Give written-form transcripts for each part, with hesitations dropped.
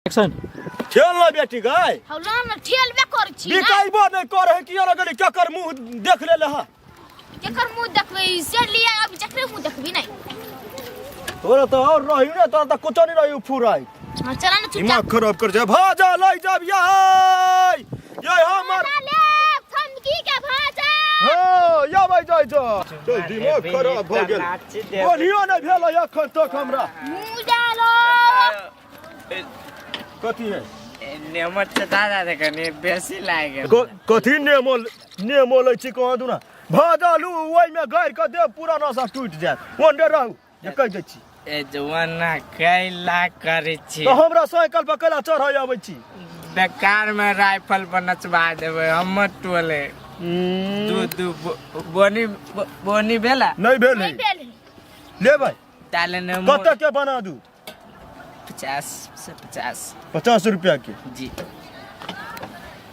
Action. ठेल ना बेटी गाय। हौला न ठेलबे करै छी ना। बिकाइबो नहि करे है किया लगली केकर मुंह देख लेले हँ। केकर मुंह देखबै से लिए अब जकरे मुंह देखबी नहीं। तोरा तऽ और रही ने, तोरा तऽ कुछो नहीं रही फुराई। हां चला ना चुपचाप। दिमाग खराब कर जाए भाजा लई जाब ये ये हमर ले थमकी के भाजा। हाँ या भाई जाय जा चल दिमाग खराब भ गेल। बढ़िया नहीं भेल एखन तक हमरा। मुंह डालो। कथी है? नेमो चटा दे कनी बेसी लागे। कथी नेमो नेमो लै छी कहाँ दूना भाजा लू ओहिमे गाड़ि कऽ देब पूरा नशा टूटि जायत। ओन्ने रहू जे कहि दै छी। ए जवाना कैला करै छी? तऽ हमरा साइकिल पर कैला चढ़ै अबै छी? बेकार में राइफल पर नचबा देबै हमर टोले। दू दू बोनी बोनी भेला? नहि भेल। नहीं भेल है। लेबै ताले नेमो कते के बना दू? 50 से 50। 50 रुपया के? जी।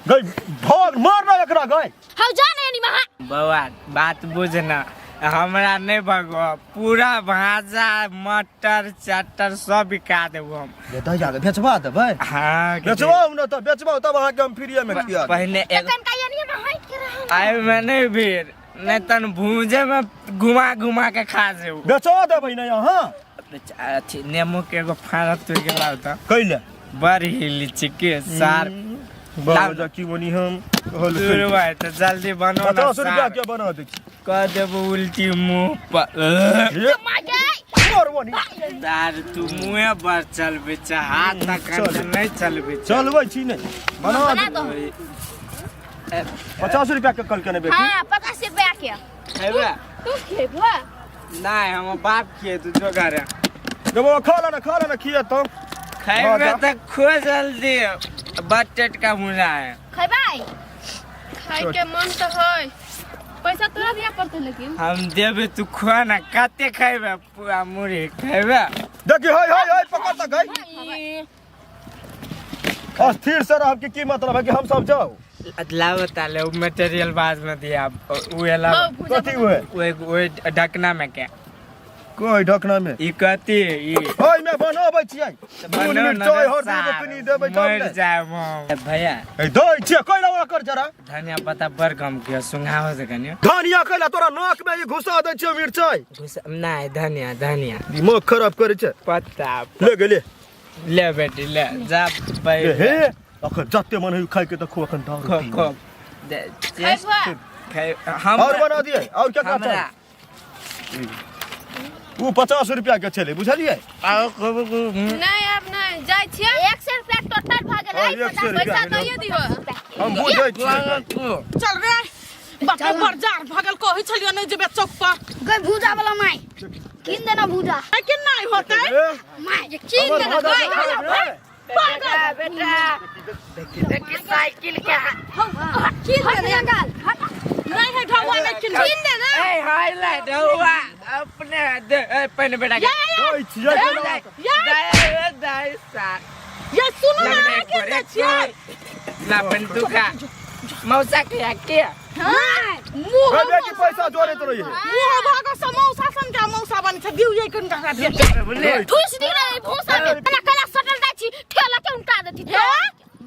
गई भाग मार ना एकरा गई। हौ जा ने नी महा। बौआ बात बुझना, हमरा नहीं भगो पूरा भाजा मटर चटर सब बिका देबो हम। ये दहिया के बेचबा देबै? हाँ बेचबाउ ने तऽ बेचबाउ तब अहाँके हम फ्रीए में खिया देब। पहिने एगो तखन का यानी हम हट के रहा। आइ में नहीं भीड़ नहीं तन भूजे में घुमा घुमा के खा जेबो। बेचवा देबै ने अहाँ? अथी नेमो के एगो फाड़ा तोड़ के लाउ तऽ। कैले? बड़ हिली छिके सार। बाबा की बनी हम दूर भाई तऽ जल्दी बनो ना। 50 रुपया सार। के बना दै छी। कह देबो उल्टी मुंह पर। हे, मागे। मार बनी। दार तू मुँहे पर चलबै छै हाथ तक चल। नहीं चलबै छै। चलबै छी ने बना बना दे। दो। 50 रुपया के कल के ने बेटी? हां 50 रुपया के। खेबै? तू खेबा? नहीं हमर बाप खिए तू जो घरे। देबो खा लेना खा लेना खिए तो। खेबै तऽ खो जल्दी बटेट का मुना है। खेबै? खाय के मन तऽ है, पैसा तोरा दिया पड़तै लेकिन। हम देबे तू खो ना। कते खेबै? पूरा मुरही खेबै? देखी हाय हाय हाय पकड़ तक गई। अस्थिर से रहब कि की मतलब है कि हम सब जाओ? लाओ ताले उ मटेरियल बाद में दिया उ एला। हौ, भुजा। कथी हुए? ओ ढकना में के। कोई ढकना में? ई कथी ई? ओय में बनाबै छियै। नून बनाउ न मिरचाइ रे हरदी सार, बुकनी देबै तब मरि ने। जायब हम। भैया। ए दै छियै कैला ओकरा कर जरा। धनिया पत्ता बड़ कम के सुंघाओ से कनी। धनिया कैला तोरा नाक में ई घुसा दै छियै मिरचाइ। घुस नहीं धनिया धनिया। दिमाग खराब करै छै। पत्ता ले गेले। ले बेटी ले जा ले हे अखन जते मन है खाइ के तऽ खो अखन दारू खो पी। खो दे खेबा? खाइ हम और बना दिए और क्या हमरा चाही? उ 50 रुपया के छलै बुझलियै? आओ खो खो। नहीं आब नहीं जाइ छियै। 100 रुपया टोटल भ गेलै। हाँ, 100 रुपया पैसा भेलै। दैये दिहो। हम बुझै छियै। चल रे बाप रे बरजार भगल कहै छलियो नहीं जेबे चौक पर। गई भूजा वाला माय किन देना भूजा। कि नहीं होतै? ए, माय जे किन हमर देना भाजा गई। खराब रे। बेटा बेटा देखी साइकिल के। किन देना गाल। नहीं है ढौआ नहीं किन। किन देना। ए हाय ले ढौआ अपने दे ए पेन बेटा के। दै छियै केना? दाई दाई सार ये सुनो ना लगने किन पर दे एक छियै? ना पेन तू खा मौसा के के मुंह गई बेटी पैसा जोड़ैत रहियै। मुंह भागो समोसा सन के मौसा बन छै दिउ ये कन का दे। बोले ठुस दी रे भूसा में कला कला सटल जाइ छी ठेला के उल्टा देती।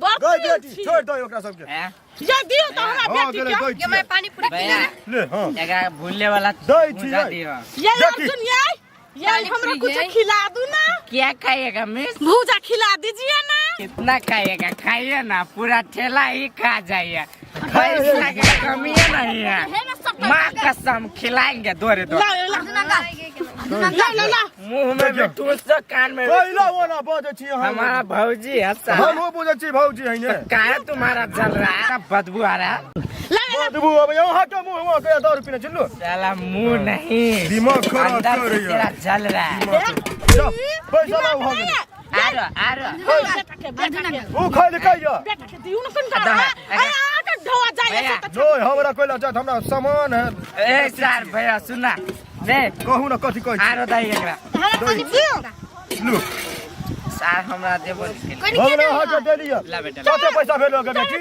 बड़ गई बेटी छोड़ि दही ओकरा सबके। हैं ये दियो तो हमरा हाँ बेटी गेलै के। दै ये मैं छियै। पानी पूरी भैया ले हाँ एकरा भूलने वाला दै छियै। भुजा दियो। ये देखी। अर्जुन ये हमरा पानी कुछ पूरी खिला दू ना। क्या खाइएगा मिस? भूजा खिला दीजिए ना। कितना खाइएगा? खाइए ना पूरा ठेला ही खा जाइए, पैसा का कमी नहीं है। माँ कसम खिलाएंगे दोरे दो। ला ला ला ला ला। मुंह में भी ठूस दो कान में भी। कैला ओना बजै छी अहाँ? हमारा भौजी है साला। हमहूँ बुझै छी भौजी है ने। काहे तुम्हारा जल रहा है बदबू आ रहा है? ला ला। बदबू अबै अहाँके मुँह वहाँ के दारू पीने छिल्लू। साला मुंह नहीं दिमाग खराब अंदर से करैया। तेरा जल रहा है। जा, पैसा लाउ भऽ गेलै। आरो आरो बेटा के बेटा के उ खाइ ले कहिया। बेटा के दियो ना कन का। दबा। अरे आ के ढौआ जाइए। भैया। नहीं हमरा कोइला जात हमरा सामान है। ए सर भैया सुना नहीं कहू ना कथी कहै छी। आरो दही एकरा। लू सार हमरा देबो। हमरा अहाँके देलियै। ला बेटा। कते पैसा भेल अहाँके बेटी?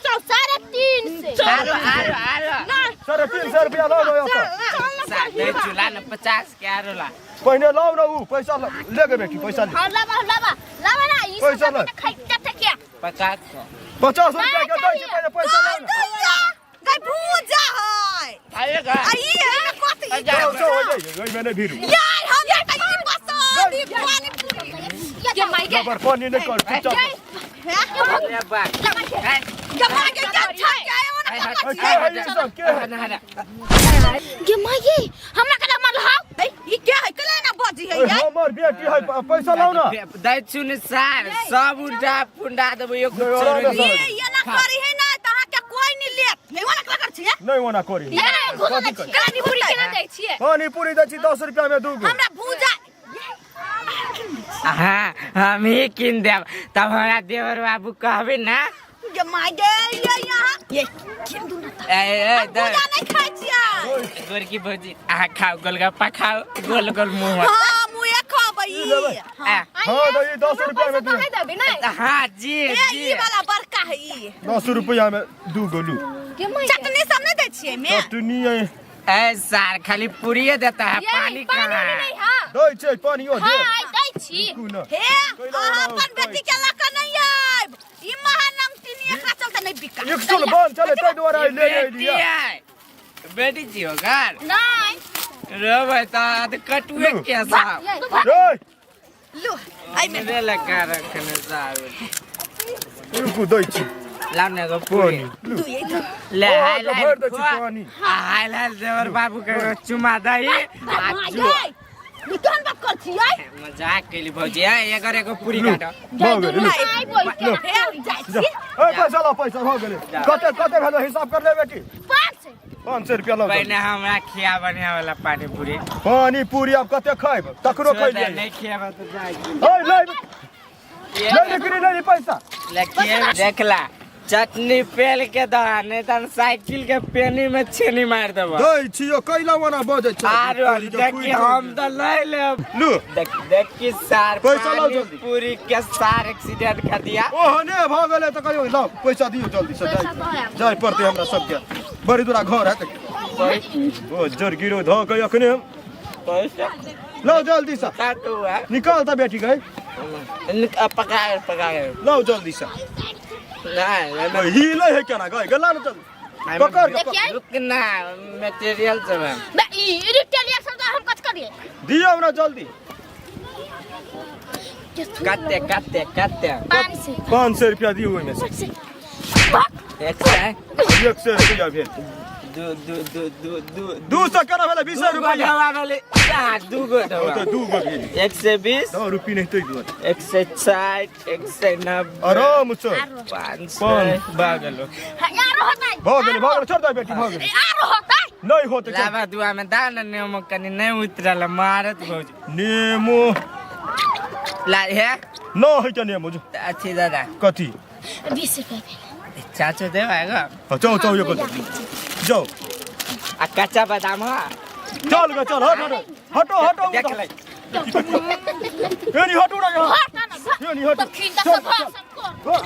चल चल। 350। आरो आरो आरो। 350 रुपया लाउ ने ओतऽ। सार नहीं चूल्हा न 50 के आरो ला। पहिने लाउ ने उ पैसा ले गे बेटी पैसा ले। लाबा लाबा लावा ना ई पैसा सब ला। खाइ जते क्या 50 सौ। 50 रुपया के दै छी पहिले पैसा लाउ ना। गई भूजा है। आइएगा। आ ई है ना कथी? जाओ जाओ हो जाइए ओहिमे नहि भीड़ू। यार हम त ई पसंद ई पानी पूरी। के माई के जबर पानी नहि कर चुपचाप। अरे बाप। ए, के माय के क्या छक के आयो ना ए, के है ई सब के है? ना, ना। गे माई गे हमरा कला मारल हाउ। ए, ई के है कले ना बजी है ओए, यार। हमर बेटी है पैसा लाउ ना। दै छु ने सार सब उल्टा पुंडा देबै एक नहीं, आराम से। ये ये ना करी है ना त अहाँ के कोई नहीं लेत। नहीं वाला कला कर छी नहि ओना करी। ये घुसल कथी करी? पानी पूरी केना दै छियै? पानी पूरी दै छी 10 रुपया में दूगो। हमरा भूजा हाँ हम ही किन देब तब हमरा देवर बाबू कहबे ना। गे my गे ये यहाँ ये किन दू ना त। ए ए दे भूजा नहीं खाइ छियै। गोरकी भौजी अहाँ खाओ गोलगप्पा खाओ गोल गोल मुँह। हां मुए खबै ई लेबै। आ, हाँ तऽ ई 10 रुपया में पैसा दू। तऽ देबै नै? हाँ जी ए जी ई वाला बड़का है ई। 10 रुपया में दूगो लू। के माई के चटनी सब नहीं दै छियै मे? चटनी है। ए सार खाली पूरिये देता है ये पानी पानी कहाँ उनी है? नहीं हां। दै छै पानियो हां दे। आई दै छी। रुकू ना। हे कैला अहाँ ओना अपन बेटी के लऽ कऽ नहीं आयब। ई महानंगतिनी एकरा चलते नहीं बिका। एक सुन बंद चले ताहि दुआरे आइ ले बेटी एलियै। है बेटी जी होकर नहीं रो भाई तो आध कटुए लू। के साहब ए लू एहि मे मेरे लगा रखने साहब। रुकू दै छी लाओ ने एगो पूरी। पानी। लू। दू ये दू। ले ओ, हाय तो लाल भरि दै छी खुआ। पानी। आ, हाय लाल देवर बाबू के एगो चुमा दही आ my जो। गे ई केहन बात कर छियै? मजाक कैली भौजी है एकर एगो पूरी लू। काटो। भऽ गेलै लू। आई बोल के हे जाइ जा। छी। ए पैसा लाउ पैसा भऽ गेलै। कते कते भेलै हिसाब कर ले बेटी। 500। 500 रुपया लाउ। पहले हमरा खिया बढ़िया वाला पानी पूरी। पानी पूरी आब कते खाइब तकरो खैलियै। नहीं खियाबा तो जाए। ओए ले ले निकली ले पैसा। ले खिया देखला चटनी पेल के दहा नहीं तो साइकिल के पेनी में छेनी मार देबो। दै छियो कैला ओना बजै छै। आरो देखी हम तो ले लेब। लू। देख देखी सार पैसा लाओ पानी जल्दी। पूरी के सार एक्सीडेंट कर दिया। ओहने भऽ गेलै तऽ कहियो लाउ पैसा दियौ जल्दी से जाय जाय पड़तै हमरा सबके बड़ी दूरा घर है तऽ ओ जर गिरो धऽ के अखने हम पैसा लाउ जल्दी से काटू है निकाल तऽ बेटी गई पकड़ पकड़ लाउ जल्दी से। नहीं ओए, हिले है केना गई गेला ने जल्दी पकड़ के पकड़। रुक ना मटेरियल सब है। बे ई रिटेलिएशन तो हम कथ करिए। दियौ ना जल्दी। कते कते कते? 500। 500 रुपया दियौ ओहिमे से। 100। 100 रुपया भेल। दू दू दू दू दू 200 केना भेलै? 20 दू गो रुपया। ढवा भेलै। आ, दू गो ढवा। ओ तऽ दू गो भेल। 120। दस रुपी नहि ताहि दुआरे। 160 190। आराम से। 500। पाँच। भऽ गेलो। यार होतै। भऽ गेलै भऽ गेलै छोड़ दे बेटी भऽ गेलै। आरो होतै। नहि होतै चल। लाबा दुआ में दा ना नेमो कनी नहीं उतरल मारत भौजी। नेमो ला हे न होइ छै नेमो जो। अच्छी दादा। कथी? 20 रुपया भेल। चाचो देब आएगा। हाँ, जाओ जाओ ये जाओ। आ कच्चा बादाम हा। चल गे चल हट हट हटो हटो। देख ले। एनी हटो ना यहाँ। हट ना ना। एनी हटो। तब खिंदा सब सब कर।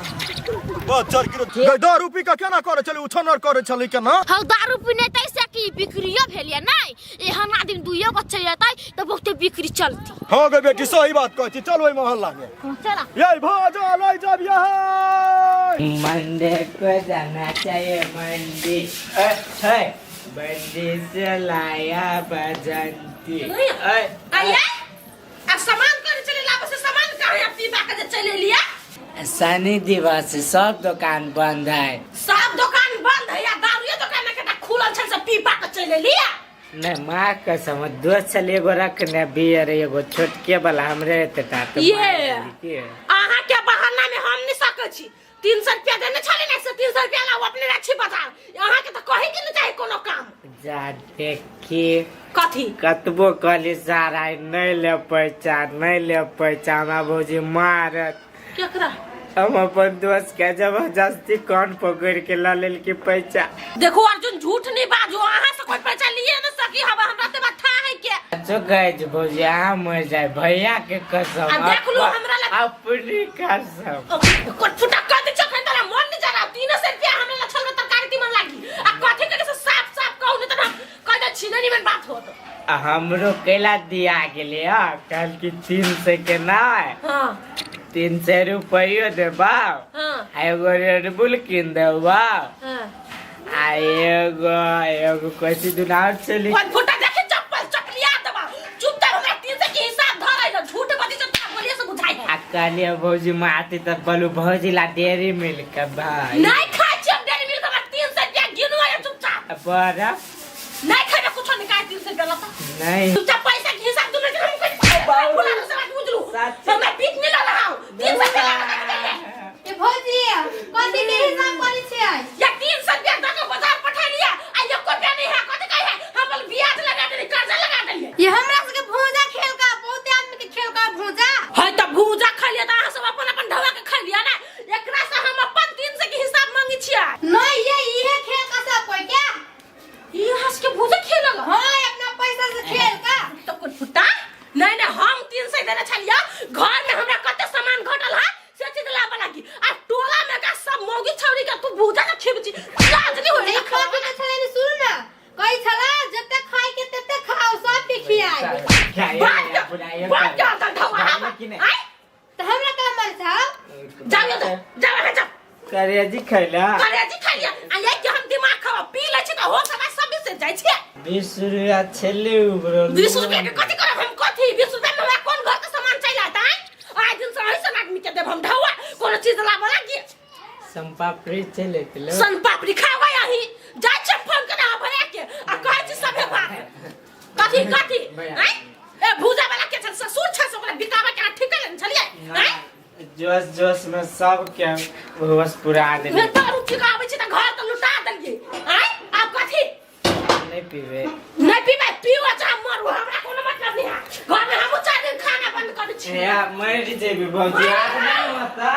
बस चल गिरो। गई दारू पी के केना करे छलै उछनर करे छलै केना? हौ दारू पीने तै से की बिक्रियो भेलिए नै एहन आदमी दुइयो गो चलि जेतै तऽ बहुते बिक्री चलती। हाँ गे बेटी सही बात कहै छी चल ओहि मोहल्ला में। चला। ये भाजा लय जब यहाँ। मंदिर को जाना चाहिए मंडी। ए, हे, मंडी से लाया बजंती। ए, आइए आ सामान करे चले लाबो से सामान कहाँ पीबा के जे चले लिया? शनि दिवस सब दुकान बंद है। सब दुकान बंद है या दारूए दुकान के खुलल छल से पीबा के चले लिया? नहीं माँ कसम दोस्त छल एगो रखने बियर एगो छोटके वाला हमरे एते टा तो ये। मार देलकै। अहाँ के बहाना में हम नहीं सकै छी। 300 रुपया देने छले ने से 300 रुपया लाओ अपने राखी बाजार। अहाँ के तो कहे के नहीं चाहे कोनो काम। जा देखी कथी? कतबो कहली सारा नहीं ले पैसा नहीं ले पैसा हमरा भौजी मारत। केकरा? हम अपन दोस्त के जबरदस्ती कान पकड़ के ल लेलकी पैसा। देखो अर्जुन झूठ नहीं बाजू अहाँ से कोई पैसा लिए न सकी हम हमरा ते बात है के। अच्छा गए जे भौजी अहाँ मर जाए भैया के कसम। आ देख लू हमरा लग- अपनी कसम। कोई फुटा कर दे चखन तोरा मन नहीं जरा 300 रुपया हमरा लग छल तरकारी तीमन लागी आ कथी के से साफ साफ कहू नहीं त हम कह दे छिने निमन बात होत। आ हमरो कैला दिया गेले हा कहल कि 300 के ना। हां। 300 रुपयो देबा। हां। आ एगो रेड बुल कीन देबा। हां। आ एगो एगो कैसी दुनार चली। कोन फुटा देखे चप्पल चपलिया देबा। चुपचाप हमरा 300 के हिसाब धरै न, झूठ बजी से तोरा बोलिए से बुझाई है। आ कहलिए भौजी माँ आती त बोलू भौजी ला डेयरी मिल्क भाई। नहीं खाइ छी हम डेयरी मिल्क, हमरा 300 रुपया गिनू है चुपचाप। बड़ा नहीं खाइबे कुछो निकाल 300 रुपया लता। नहीं। चुपचाप पैसा के हिसाब दूं, लेकिन हम कोई बोला तो सब बुझलू। सच्ची। हमरा बीच नहीं लगा हूं 300 रुपया लगा के दे। ए भौजी कथी के हिसाब करै छियै? या 300 रुपया दऽ के बाजार पठा लिया आ एको रुपया नहीं है, कथी कहै है? हम बोल ब्याज लगा देली, कर्जा लगा देलियै। ये हमरा सबके भूजा खेल का बहुत आदमी के खेल का भूजा। है त भूजा खा लिया त अहाँ सब अपन अपन ढवा के खा लिया ना, एकरा से हम अपन 300 के हिसाब मांगे छियै। नहीं ये इहे खेल का सब कोई क्या? ई हंस के भूजा खेलल। हाँ अपना पैसा से खेल का। तो कोन फुटा? नहीं नहीं हम 300 देने छलिया, घर में हमरा कते सामान घटल है से चीज लाबऽ लागी। आ टोला में का सब मौगी छौरी के तू भूजा के खेबची, लाज नहीं होई। नहीं खा के छले नहीं, सुन ना कही छला जते खाए के तते खाओ सब के खियाई। बात के अंदर ढवा भाई कि नहीं? आय त हमरा का मर छाओ? जाओ जाओ जाओ अहाँ जाओ। करेजी खैला। करेजी खैलिया आ ये के हम दिमाग खावा पी लै छी त हो सब सब से जाइ छी। 20 रुपया छेले उबरल। 20 रुपया के कथी करब हम? कथी 20 रुपया में हमरा कोन घर के सामान चाहिए आता है? आइ दिन से ऐसन आदमी के देब हम ढवा, कोनो चीज लाबऽ लागी। संपापड़ी चले लो। सन पापड़ी खावा यही जाइ छी फोन करे आ भैया के आ कहै छी सबे बात कथी कथी। आइ ए भूजा वाला के छै ससुर छै से ओकरा बिकाबे के ठीक कर छलियै। आइ जोश जोश में सब के होश पुरा देले। मैं दारू पी के आबै छी त घर त लुटा देलियै। आइ आब कथी नहीं पीबे। नहीं पीबे, पीओ चाहे मरू, हमरा कोनो मतलब नहीं है। घर में हमहूँ 4 दिन खाना बंद करै छी। या मर जेबी भौजी, आब नहीं होता।